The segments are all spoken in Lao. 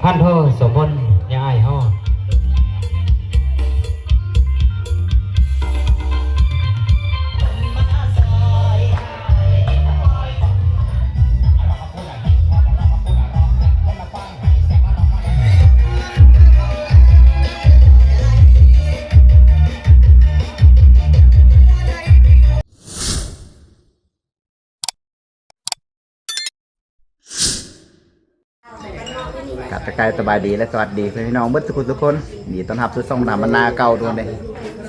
ພັນໂທ ສົມພົນ ຍາອ້າຍເຮົາ. ກາບທັກທາຍສະບາຍດີ ແລະ ສະຫວັດດີພີ່ນ້ອງເບິດທຸກຄົນທຸກຄົນ. ຍິນດີຕ້ອນຮັບສູ່ຊ່ອງນຳບັນນາເກົ່າທຸກຄົນເດ້.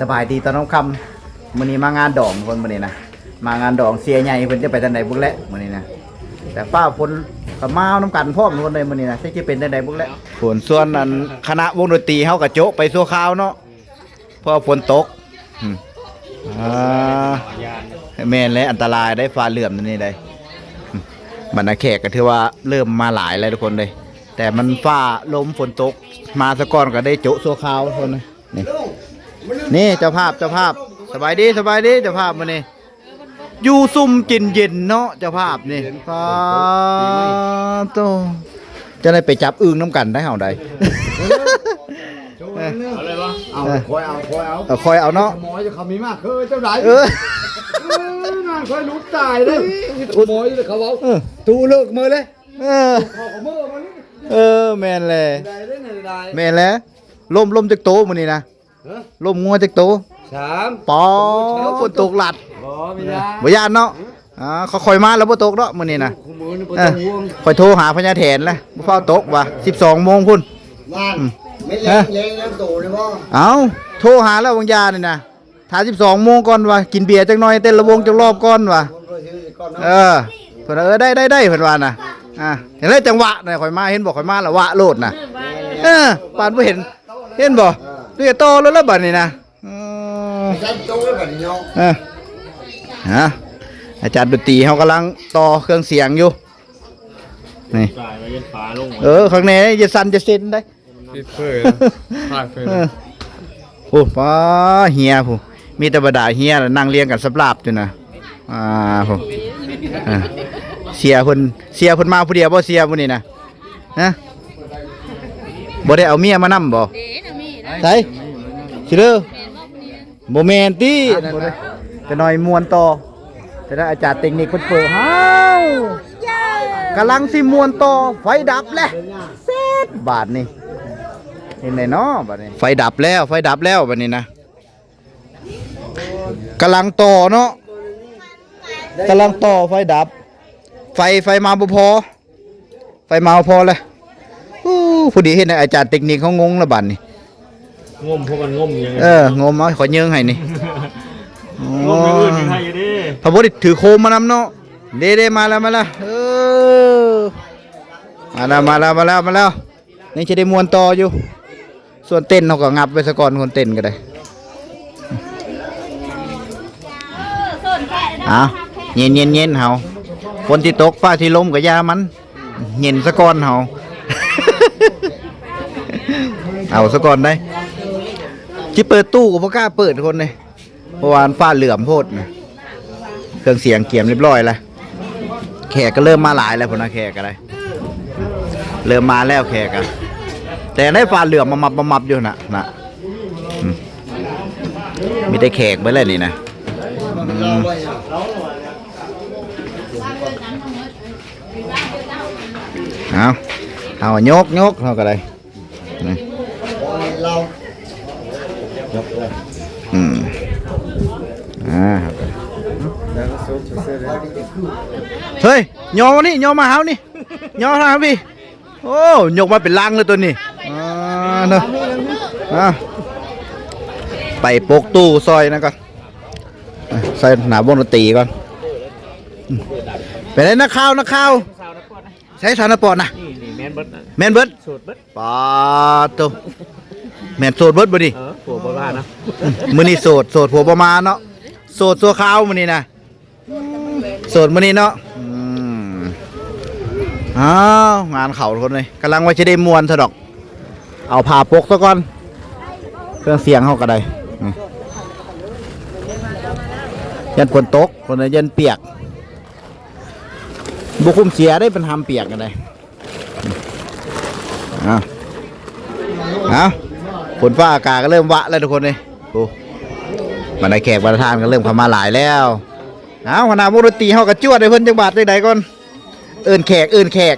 ສະບາຍດີຕອນຄ່ຳໆ. ມື້ນີ້ມາງານດອງທຸກຄົນ ມື້ນີ້ນະ ມາງານດອງເຊຍໃຫຍ່. ເພິ່ນຈະໄປທາງໃດບຸກແລະມື້ນີ້ນະ ແຕ່ຟ້າຝົນກໍມານຳກັນພ້ອມທຸກຄົນເດ້ມື້ນີ້ນະ. ຈັກຈະເປັນຈັ່ງໃດບຸກແລະ. ໂອ້ ສ່ວນອັນຄະນະວົງດົນຕີເຮົາກໍໂຈະໄປຊົ່ວຄາວເນາະ. ເພາະຝົນຕົກ. ອືມ ອ່າ ແມ່ນແຫຼະ ອັນຕະລາຍໄດ໋ ຟ້າເຫຼື້ອມແນວນີ້ໄດ໋. ອືມ ບັນດາແຂກກໍຖືວ່າເລີ່ມມາຫຼາຍແລ້ວທຸກຄົນເດ້ ແຕ່ມັນຟ້າລົມຝົນຕົກມາສາກ່ອນ ກໍໄດ້ໂຈະຊົ່ວຄາວທຸກຄົນ. ນີ້ ນີ້ເຈົ້າພາບ ເຈົ້າພາບ ສະບາຍດີ ສະບາຍດີເຈົ້າພາບ. ມື້ນີ້ຢູ່ຊຸ່ມເຢັນໆເນາະ ເຈົ້າພາບນີ້. ເຢັນ ປາໂຕ ຈະໄດ້ໄປຈັບອຶ່ງນຳກັນໄດ໋ເຮົາໄດ໋. ເອົາເລີຍວະ ເອົາ ເອີ ຄ່ອຍເອົາ ຄ່ອຍເອົາ ເອົາ ຄ່ອຍເອົາເນາະ. ໝໍຢູ່ເຂົາມີມາຄືເຈົ້າໃດ ເອີ ເອີ ນັ້ນຂ້ອຍຫຼຸດຕາຍເດ້. ໝໍຢູ່ເຂົາເວົ້າ ເອີ ຕູ້ເລີກມື້ເລີຍ ເອີ ເຂົາກໍມື້ມາເລີຍ. ເອີ ແມ່ນແຫຼະ ໄດ້ເດ້ ໄດ້ ໄດ້ ແມ່ນແຫຼະ. ລົມ ລົມຈັກໂຕມື້ນີ້ນະ? ຮະ? ລົມງົວຈັກໂຕ? ສາມ ປາ ຝົນຕົກຫຼັດ ບໍ່ມີ ບໍ່ຢ້ານເນາະ. ອ່າ ຂ້ອຍມາແລ້ວບໍ່ຕົກດອກມື້ນີ້ນະ. ເອີ ຂ້ອຍໂທຫາພະຍາແຖນແລ້ວ ບໍ່ຟ້າວຕົກວ່າ ສິບສອງໂມງພຸ້ນ. ວ່າ ອືມ ແມ່ນແລງ ແລງແລ້ວໂຕເລີຍບໍ່? ເອົ້າ ໂທຫາແລ້ວວັງຢານີ້ນະ ຖ້າສິບສອງໂມງກ່ອນວ່າ ກິນເບຍຈັກໜ່ອຍ ເຕັ້ນລະວົງຈັກລອບກ່ອນວ່າ. ເອີ ເພິ່ນວ່າ ເອີ ໄດ້ ໄດ້ ໄດ້ ເພິ່ນວ່ານະ. ອ່າ ເຫັນແລ້ວຈັງຫວະນະ ຂ້ອຍມາ ເຫັນບໍ່ ຂ້ອຍມາແລ້ວຫວະໂລດນະ. ເອີ ປານບໍ່ເຫັນ ເຫັນບໍ່? ເອີ ຕໍ່ໂລດແລ້ວບັດນີ້ນະ. ອືມ ເອີ ຮະ ອາຈານດົນຕີເຮົາກຳລັງຕໍ່ເຄື່ອງສຽງຢູ່ນີ້. ເອີ ຂ້າງໃນຢ່າສັ່ນຢ່າເຊັນໄດ໋. ຕິດເຜີຍ ພາດເຜີຍ. ເອີ ໂອ້ ປາ ເຮຍຜູ້ ມີແຕ່ບັນດາເຮຍນະ ນັ່ງລຽງກັນສັບລາບຢູ່ນະ. ອ່າ ຜູ້ ເອີ ເຊຍເພິ່ນ ເຊຍເພິ່ນມາຜູ້ດຽວບໍ່ ເຊຍຜູ້ນີ້ນະ? ຮະ ບໍ່ໄດ້ເອົາເມຍມານຳບໍ່? ເດ້ນະ ມີນະ. ໃສ? ຊິເດີ? ບໍ່ແມ່ນຕິ ອັນນັ້ນນະ ຈະໜ້ອຍມ່ວນຕໍ່. ແຕ່ນັ້ນອາຈານເຕັກນິກເພິ່ນເປີດ ອ້າວ ກຳລັງຊິມ່ວນຕໍ່ ໄຟດັບແລ້ວ ເຊັດບາດນີ້. ເຮັດໄດເນາະບາດນີ້ ໄຟດັບແລ້ວ ໄຟດັບແລ້ວບາດນີ້ນະ. ກຳລັງຕໍ່ເນາະ ກຳລັງຕໍ່ ໄຟດັບ ໄຟ ໄຟມາບໍ່ພໍ ໄຟມາບໍ່ພໍແລ້ວ. ໂອ້ ພໍດີເຫັນອາຈານເຕັກນິກເຮົາງົງລະບາດນີ້. ງົມ ພວກມັນງົມຫຍັງ? ເອີ ງົມ ເອົາ ຂໍເຍີງໃຫ້ນີ້. ງົມຢ່າງອື່ນຍັງໄດ້ຢູ່ເດ້ ພະບໍ່ໄດ້ຖືໂຄມມານຳເນາະ. ເດ້ໆ ມາແລ້ວ ມາແລ້ວ ເອີ ມາແລ້ວ ມາແລ້ວ ມາແລ້ວ ມາແລ້ວ. ຍັງຊິໄດ້ມ່ວນຕໍ່ຢູ່. ສ່ວນເຕັ້ນເຮົາກໍງັບໄວ້ສາກ່ອນ ຄົນເຕັ້ນກໍໄດ້. ເອົາ ເຢັນໆໆ ເຮົາ ຝົນຊິຕົກ ຟ້າຊິລົມກໍຢ່າມັນ ເຢັນສາກ່ອນເຮົາ ເອົາສາກ່ອນໄດ໋. ຊິເປີດຕູ້ກໍບໍ່ກ້າເປີດຄົນເດ້. ເພາະວ່າມັນຟ້າເຫຼື້ອມໂພດນະ. ເຄື່ອງສຽງກຽມຮຽບຮ້ອຍລະ ແຂກກໍເລີ່ມມາຫຼາຍແລ້ວພຸ້ນນະ ແຂກກໍໄດ້ ເລີ່ມມາແລ້ວແຂກກະ. ແຕ່ໃນຟ້າເຫຼື້ອມມາມັບໆຢູ່ນະ ນະ ອືມ ມີແຕ່ແຂກເບິດແລ້ວນີ້ນະ. ອືມ ເອົາ ເຮົາຍົກ ຍົກ ເຮົາກໍໄດ້. ອືມ ອືມ ອ່າ ເຮີ້ຍ ຍໍມານີ້ ຍໍມາຫານີ້ ຍໍມາຫາພີ່. ໂອ້ ຍົກມາເປັນລັງເລີຍໂຕນີ້. ອ່າ ເນາະ ອ່າ ໄປປົກຕູ້ຊ່ອຍນະກ່ອນ ໃສ່ໜ້າວົງດົນຕີກ່ອນ. ອືມ ເປັນໄດ໋ ນັກຂ່າວ ນັກຂ່າວ? ໃສສາວນະປອນນະ? ນີ້ ນີ້ແມ່ນເບິດນະ ແມ່ນເບິດ ໂສດເບິດ. ປາໂຕ ແມ່ນໂສດເບິດບໍ່ນີ້? ເອີ ຜົວບໍ່ມານະ ມື້ນີ້ໂສດ ໂສດຜົວບໍ່ມາເນາະ ໂສດຊົ່ວຄາວມື້ນີ້ນະ ໂສດມື້ນີ້ເນາະ. ອືມ ອ້າວ ງານເຂົ້າຄົນເລີຍ ກຳລັງວ່າຊິໄດ້ມ່ວນຊະດອກ. ເອົາຜ້າປົກຊະກ່ອນ ເຄື່ອງສຽງເຮົາກໍໄດ້ ອືມ ຢ້ານຝົນຕົກ ຄົນເລີຍຢ້ານປຽກ. ບໍ່ຄຸ້ມເສຍເດ້ ມັນຫ້າມປຽກກັນໄດ໋. ເອົາ ເອົາ ຝົນຟ້າອາກາດກໍເລີ່ມວະແລ້ວທຸກຄົນເອີຍ. ໂອ້ ບັນດາແຂກບັນດາທ່ານກໍເລີ່ມເຂົ້າມາຫຼາຍແລ້ວ. ເອົາ ຫົວໜ້າວົງດົນຕີເຮົາກໍຈວດໃຫ້ເພິ່ນຈັກບາດຈັກໃດກ່ອນ. ເອີ້ນແຂກ ເອີ້ນແຂກ.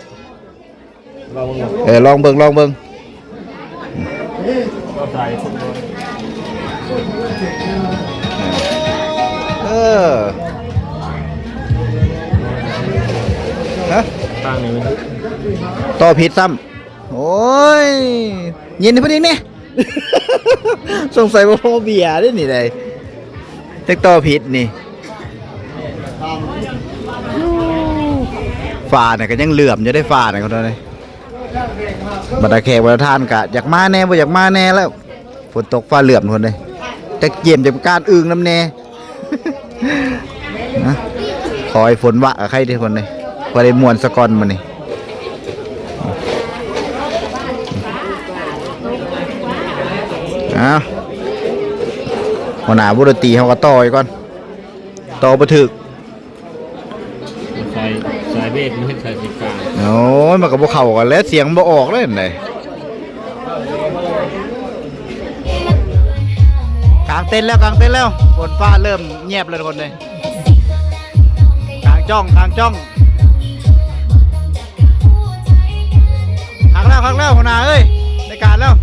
ເອີ ລອງເບິ່ງ ລອງເບິ່ງ. ເອີ ຮະ ຕັ້ງນີ້ ຕໍ່ຜິດຊ້ຳ. ໂອ້ຍ ເຢັນໃຫ້ເພິ່ນອີກແດ່. ສົງໄສບໍ່ພໍເບຍເດ້ນີ້ໃດ ຈັກຕໍ່ຜິດນີ້. ຟ້ານີ້ກໍຍັງເຫຼື້ອມຢູ່ເດ້ ຟ້ານີ້ກໍໄດ້. ບັນດາແຂກບັນດາທ່ານກໍຢາກມາແດ່ບໍ່ຢາກມາແດ່ແລ້ວ. ຝົນຕົກຟ້າເຫຼື້ອມພຸ້ນເດ້ ຈັກກຽມຈະປະການອຶ່ງນຳແດ່. ນະ ຂໍໃຫ້ຝົນວະໃຄເດ້ຄົນເດ້ ພໍໄດ້ມ່ວນສາກ່ອນມື້ນີ້. ເອົາ ຫົວໜ້າວົງດົນຕີເຮົາກໍຕໍ່ອີກກ່ອນ ຕໍ່ບໍ່ຖືກ. ສາຍ ສາຍເບສມັນເຮັດສາຍສີຟ້າ. ໂອ້ຍ ມັນກໍບໍ່ເຂົ້າກັນແຫຼະ ສຽງມັນບໍ່ອອກເລີຍຫັ້ນໃດ. ກາງເຕັນແລ້ວ ກາງເຕັນແລ້ວ ຝົນຟ້າເລີ່ມແຍບແລ້ວທຸກຄົນເດ້. ກາງຈ້ອງ ກາງຈ້ອງ. ຄັກແລ້ວ ຄັກແລ້ວ ຫົວໜ້າເອີຍ ໄດ້ການແລ້ວ.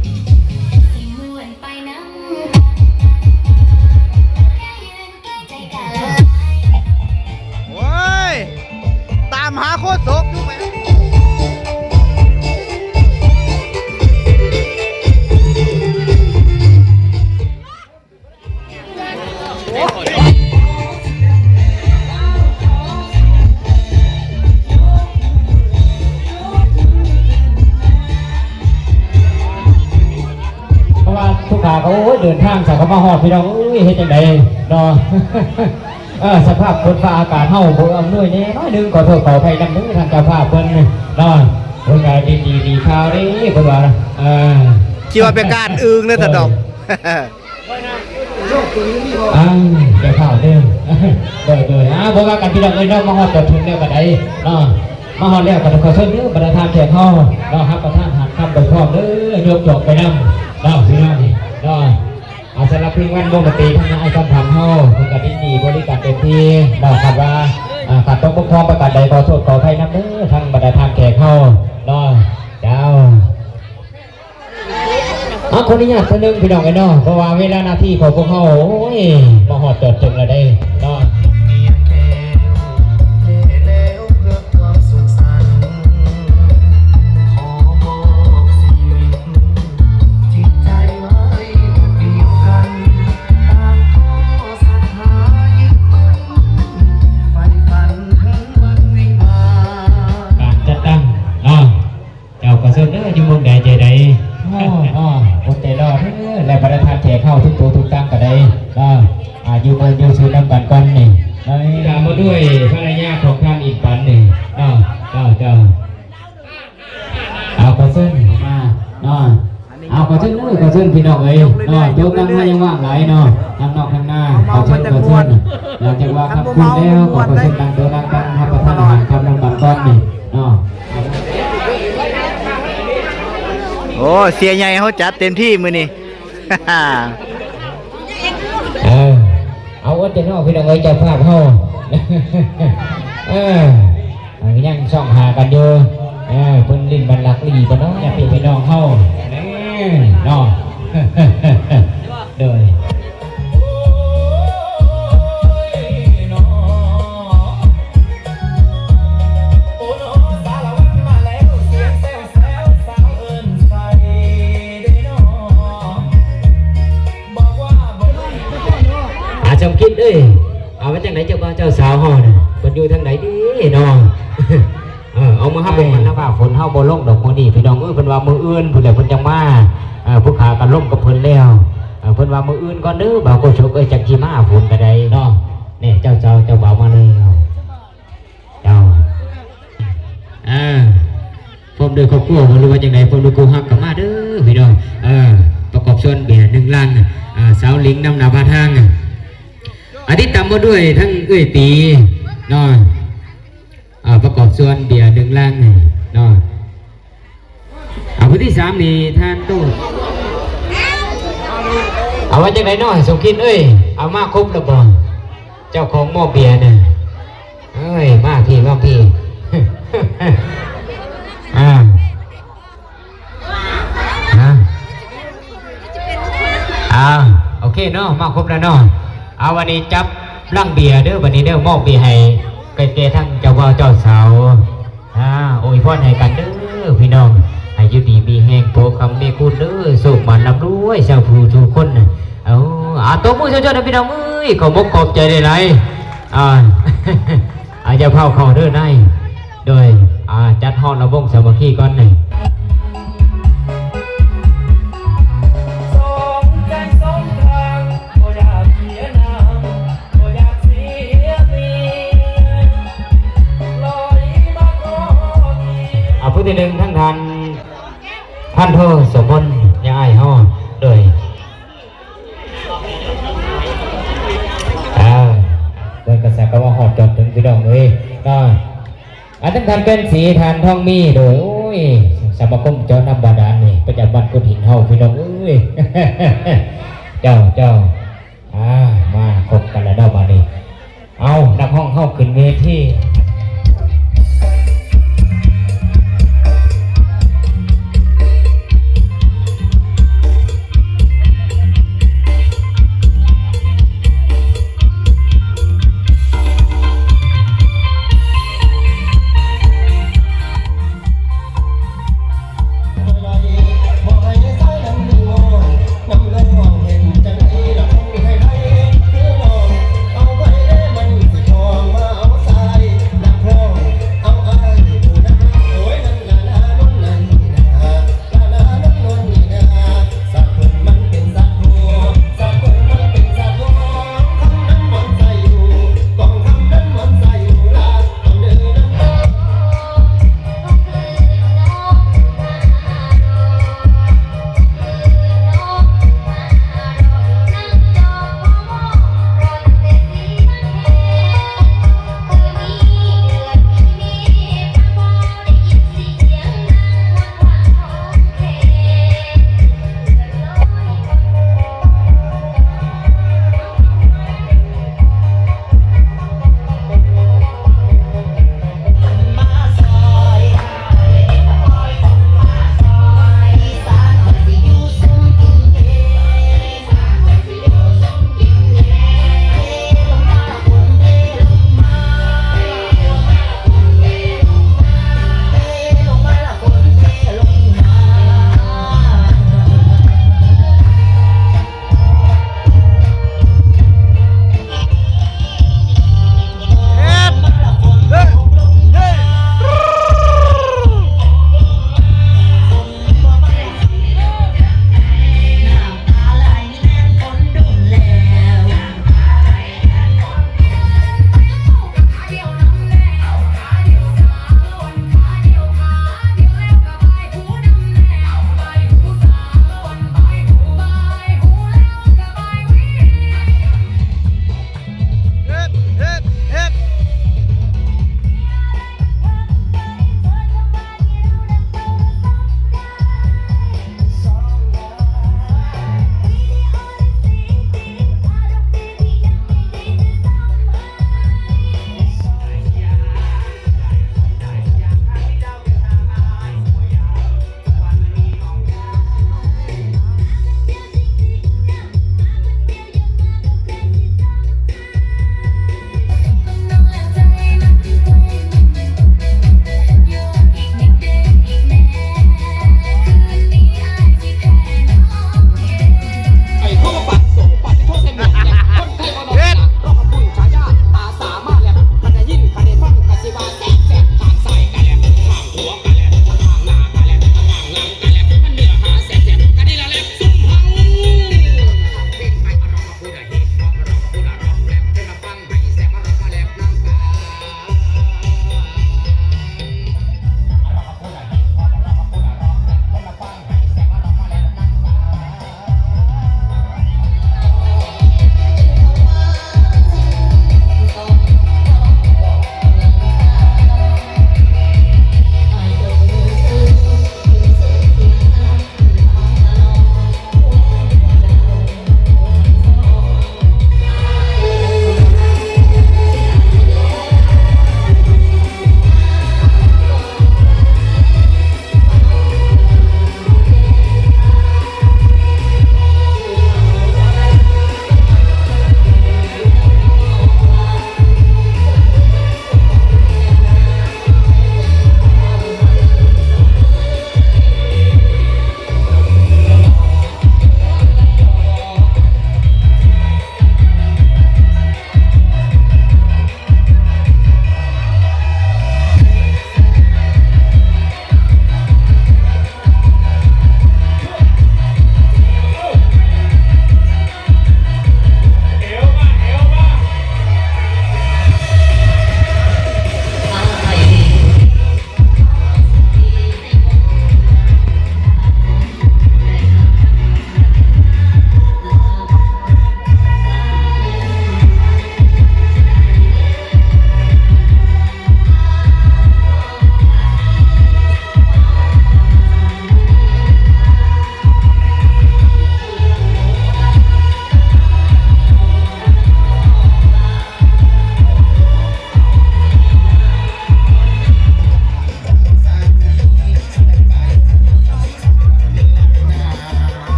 ໂອ້ຍ ຕາມຫາໂຄສົກຢູ່ແໝ. ເພາະວ່າຜູ້ຂາກໍ ໂອ້ຍ ເດີນທາງສາກໍມາຮອດ ພີ່ນ້ອງເອີຍ ເຮັດຈັ່ງໃດເນາະ. ເອີ ສະພາບຝົນຟ້າອາກາດເຮົາບໍ່ອຳນວຍແດ່ໜ້ອຍໜຶ່ງ ຂໍໂທດຂໍອະໄພນຳເດີ ທາງເຈົ້າພາບເພິ່ນເນາະ. ເພິ່ນກໍດີ ດີ ດີຂ່າວເດ້ ເພິ່ນວ່າ ເອີ ຄິດວ່າເປັນການອຶ່ງເລີຍຊັ້ນດອກ. ອ້າວ ຢ່າພາວເດີ ໂດຍ ໂດຍ ອ່າ ບໍ່ວ່າກັນພີ່ນ້ອງເອີຍເນາະ ມາຮອດຈອດເຖິງແລ້ວກໍໄດ້ເນາະ ມາຮອດແລ້ວກໍຂໍເຊີນເດີ ບັນດາທ່ານແຂກເຮົາເນາະ ຮັບປະທານອາຫານຄ່ຳໄປພ້ອມເດີ ຍົກຈອກໄປນຳເນາະ ພີ່ນ້ອງເນາະ. ອ່າ ສຳລັບທີມງານວົງດົນຕີທາງອ້າຍຄຳພັນເຮົາ ເພິ່ນກໍຍິນດີບໍລິການເຕັມທີ່ເນາະ ຄັນວ່າ ອ່າ ຂັດຕົກບົກຜ່ອງປະການໃດ ຂໍໂທດຂໍອະໄພນຳເດີ ທາງບັນດາທ່ານແຂກເຮົາເນາະ ເຈົ້າ. ອ່ະ ຂໍອະນຸຍາດເທື່ອໜຶ່ງພີ່ນ້ອງເອີຍເນາະ ເພາະວ່າເວລາໜ້າທີ່ຂອງພວກເຮົາ ໂອ້ຍ ມາຮອດຈອດເຖິງແລ້ວເດ້ເນາະ. ການຈັດຕັ້ງເນາະ ເຈົ້າກໍເຊີນເດີ ຢູ່ເມືອງໃດໃຈໃດ ເນາະ ອົດໃຈລໍເດີ ແລະບັນດາທ່ານແຂກເຮົາທຸກໂຕທຸກຕ່າງກໍໄດ້ເນາະ ອ່າ ຢູ່ເມືອງຢູ່ສູນນຳກັນກ່ອນນີ້ ຕາມມາດ້ວຍພັນລະຍາຂອງທ່ານອິນປັນນີ້ເນາະ ເຈົ້າ ເຈົ້າ ເອົາ ຂໍເຊີນເຂົ້າມາເນາະ. ເອົາ ຂໍເຊີນເດີ ຂໍເຊີນພີ່ນ້ອງເອີຍເນາະ ໂຕະຕັ່ງມາຍັງວ່າງຫຼາຍເນາະ ທາງນອກທາງໜ້າ ຂໍເຊີນ ຂໍເຊີນ. ຫຼັງຈາກວ່າຄ່ຳຄືນແລ້ວ ກໍຂໍເຊີນນັ່ງໂຕະນັ່ງຕັ່ງ ຮັບປະທານອາຫານຄ່ຳນຳກັນກ່ອນນີ້ເນາະ. ໂອ້ ເສຍໃຫຍ່ເຮົາຈັດເຕັມທີ່ມື້ນີ້. ເອີ ເອົາ ອົດໃຈລໍພີ່ນ້ອງເອີຍ ເຈົ້າພາບເຮົາ ເອີ ຍັງສ່ອງຫາກັນຢູ່ ເອີ ເພິ່ນຫຼິ້ນບັນລັກລີບໍ່ເນາະ ຍາດພີ່ນ້ອງເຮົາ ເອີ ເນາະ ໂດຍ. ອາ ສົມຄິດເອີຍ ເອົາ ວ່າຈັ່ງໃດເຈົ້າບ່າວເຈົ້າສາວເຮົານະ ເພິ່ນຢູ່ທາງໃດເດເນາະ? ເອີ ເອົາ ມາຮັບເບິ່ງກັນນະວ່າ ຝົນເຮົາບໍ່ລົງດອກມື້ນີ້ ພີ່ນ້ອງເອີຍ. ເພິ່ນວ່າມື້ອື່ນພຸ້ນແຫຼະເພິ່ນຈັ່ງມາ. ເອີ ຜູ້ຂາກໍລົມກັບເພິ່ນແລ້ວ. ເອີ ເພິ່ນວ່າມື້ອື່ນກ່ອນເດີ ບ່າວໂກສົກເອີຍ ຈັ່ງຊິມາ ຝົນກໍໄດ້ເນາະ. ນີ້ ເຈົ້າສາວເຈົ້າບ່າວມາແລ້ວ. ເຈົ້າ ອ່າ ພ້ອມດ້ວຍຄອບຄົວບໍ່ ຫຼືວ່າຈັ່ງໃດ ພ້ອມດ້ວຍຄູ່ຮັກກໍມາເດີພີ່ນ້ອງ. ເອີ ປະກອບສ່ວນເບຍໜຶ່ງລັງ ອ່າ ສາວລິງນຳໜ້າພາທາງ ອາ ຕິດຕາມມາດ້ວຍທັງເອື້ອຍຕີເນາະ. ອ່າ ປະກອບສ່ວນເບຍໜຶ່ງລັງເນາະ. ອ່າ ຜູ້ທີ ສາມນີ້ທ່ານຕູ້ ເອົາວ່າຈັ່ງໃດເນາະ ສົມຄິດເອີຍ? ເອົາມາຄົບແລ້ວບໍ່? ເຈົ້າຂອງໝໍ້ເບຍນະ ເອີຍ ມາພີ້ ມາພີ້ ອ່າ ອ່າ ໂອເຄເນາະ ມາຄົບແລ້ວເນາະ. ເອົາ ວັນນີ້ຈັບລັງເບຍເດີ ບັດນີ້ເດີ ມອບເບຍໃຫ້ແກ່ທາງເຈົ້າບ່າວເຈົ້າສາວ. ອາ ອວຍພອນໃຫ້ກັນເດີພີ່ນ້ອງ ໃຫ້ຢູ່ດີມີແຮງ ພົວຄຳມີຄູນເດີ ໂຊກໝານລ່ຳລວຍ ຊາວຜູ້ທຸກຄົນ. ເອົາ ອາ ຕົບມືຊົນໆ ນະພີ່ນ້ອງເອີຍ ຂອບອົກຂອບໃຈຫຼາຍໆ. ອາ ອາ ຢ່າພາວເຂົ້າເດີນາຍ ໂດຍ ອາ ຈັດຮ້ອງລຳວົງສາມັກຄີກ່ອນ. ເອົາ ຜູ້ທີໜຶ່ງ ທາງທ່ານພັນໂທ ໂສພົນ ຍາອ້າຍເຮົາ ໂດຍ ເອີ ເພິ່ນກະສັກກະວ່າຮອດຈອດເຖິງ ພີ່ນ້ອງເອີຍ ເນາະ. ອາ ທາງທ່ານແກ່ນສີ ທ່ານທອງມີ ໂດຍ ໂອ້ຍ ສະມາຄົມເຈາະນ້ຳບາດານນີ້ ປະຈຳວັດກຸດຫີນເຮົາ ພີ່ນ້ອງເອີຍ ເຈົ້າ ເຈົ້າ. ອາ ມາພົບກັນແລ້ວເນາະບາດນີ້. ເອົາ ນັກຮ້ອງເຮົາຂຶ້ນເວທີ.